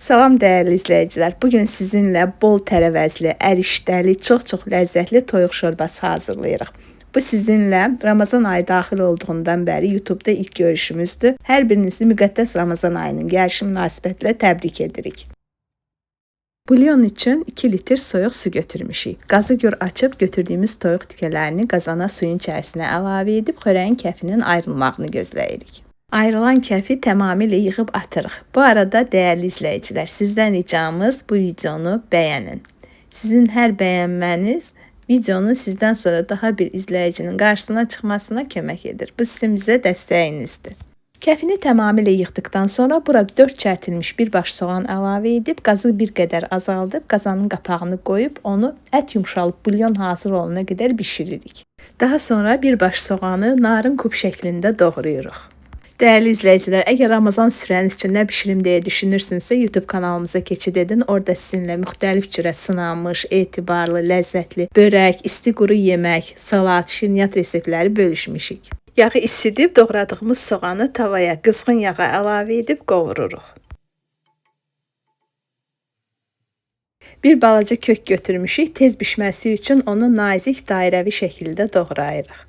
Salam dəyərli izləyicilər. Bugün sizinlə bol tərəvəzli, ərişdəli, çox-çox ləzzətli toyuq şorbası hazırlayırıq. Bu sizinlə Ramazan ayı daxil olduğundan bəri YouTube-da ilk görüşümüzdür. Hər birinizi müqəddəs Ramazan ayının gəlişi münasibətilə təbrik edirik. Bulyon üçün 2 litr soyuq su götürmüşük. Qazı gür açıb götürdüyümüz toyuq tikələrini qazana suyun içərisinə əlavə edib xörəyin kəfinin ayrılmağını gözləyirik. Ayrılan kəfi tamamilə yığıb atırıq. Bu arada dəyərli izləyicilər, sizdən ricamız bu videonu bəyənin. Sizin hər bəyənməniz videonun sizdən sonra daha bir izləyicinin qarşısına çıxmasına kömək edir. Bu sizin bizə dəstəyinizdir. Kəfini tamamilə yığdıqdan sonra bura 4 çərtilmiş bir baş soğan əlavə edib, qazı bir qədər azaldıb, qazanın qapağını qoyub onu ət yumşalıb bulyon hazır olana qədər bişiririk. Daha sonra bir baş soğanı narın kub şəklində doğrayırıq. Dəyərli izləyicilər, əgər Ramazan süfrəniz üçün nə bişirim deyə düşünürsünüzsə, YouTube kanalımıza keçid edin. Orada sizinlə müxtəlif cürə sınanmış, etibarlı, ləzzətli börək, isti quru yemək, salat, şirniyyat reseptləri bölüşmüşük. Yağı isidib doğradığımız soğanı tavaya qızğın yağa əlavə edib qovururuq. Bir balaca kök götürmüşük. Tez bişməsi üçün onu nazik dairəvi şəkildə doğrayırıq.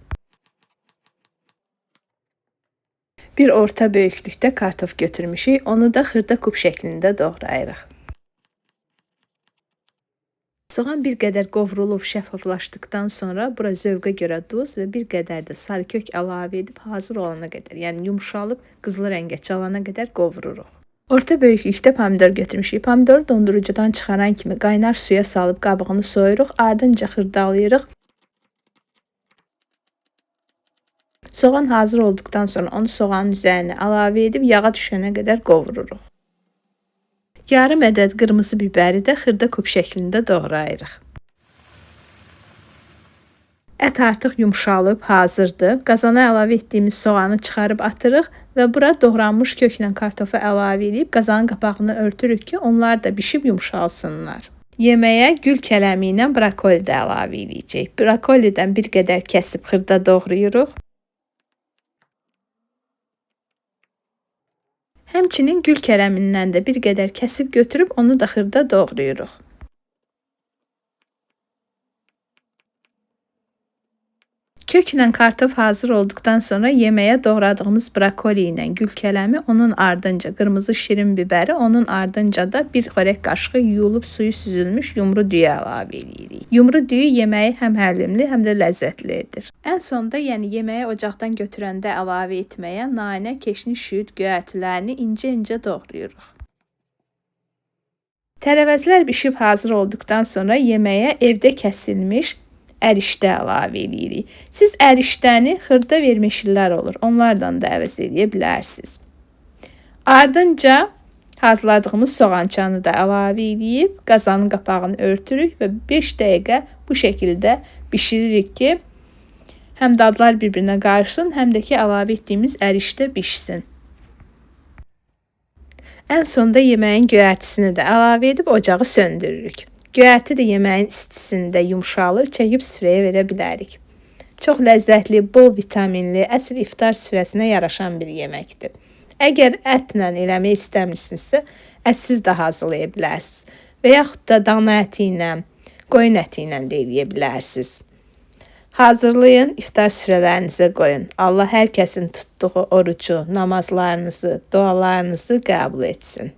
Bir orta böyüklükdə kartof götürmüşük. Onu da xırda kub şəklində doğrayırıq. Soğan bir qədər qovrulub şəffaflaşdıqdan sonra bura zövqə görə duz və bir qədər də sarı kök əlavə edib hazır olana qədər, yəni yumşalıb qızılı rəngə çalana qədər qovururuq. Orta böyüklükdə pomidor götürmüşük. Pomidoru dondurucudan çıxaran kimi qaynar suya salıb qabığını soyuruq, ardınca xırdalayırıq. Soğan hazır olduqdan sonra onu soğanın üzərinə əlavə edib yağa düşənə qədər qovururuq. Yarım ədəd qırmızı bibəri də xırda kub şəklində doğrayırıq. Ət artıq yumşalıb, hazırdır. Qazana əlavə etdiyimiz soğanı çıxarıb atırıq və bura doğranmış köklə kartofu əlavə edib qazanın qapağını örtürük ki, onlar da bişib yumşalsınlar. Yeməyə gül kələmi ilə brokoli də əlavə edəcəyik. Brokolidən bir qədər kəsib xırda doğrayırıq. Həmçinin gül kələmindən də bir qədər kəsib götürüb onu da xırda doğrayırıq. Köklə kartof hazır olduqdan sonra yeməyə doğradığımız brokoli ilə gül kələmi, onun ardınca qırmızı şirin bibəri, onun ardınca da bir xörək qaşığı yuyulub suyu süzülmüş yumru düyü əlavə edirik. Yumru düyü yeməyi həm həlimli, həm də ləzzətli edir. Ən sonda, yəni yeməyi ocaqdan götürəndə əlavə etməyə nanə, keşniş, şüyüd göyərtilərini incə-incə doğrayırıq. Tərəvəzlər bişib hazır olduqdan sonra yeməyə evdə kəsilmiş ərişdə əlavə edirik. Siz ərişdəni xırda vermişlər olur. Onlardan da əvəz edə bilərsiniz. Ardınca hazırladığımız soğançanı da əlavə edib qazanın qapağını örtürük və 5 dəqiqə bu şəkildə bişiririk ki, həm dadlar bir-birinə qarışsın, həm də ki, əlavə etdiyimiz ərişdə bişsin. Ən sonda yeməyin göyərtisini də əlavə edib ocağı söndürürük. Göyərti də yeməyin istisində yumşalır, çəkib süfrəyə verə bilərik. Çox ləzzətli, bol vitaminli, əsl iftar süfrəsinə yaraşan bir yeməkdir. Əgər ətlə eləmək istəmirsinizsə, ətsiz də hazırlaya bilərsiniz. Və yaxud da dana əti ilə, qoyun əti ilə də eləyə bilərsiniz. Hazırlayın, iftar süfrələrinizə qoyun. Allah hər kəsin tutduğu orucu, namazlarınızı, dualarınızı qəbul etsin.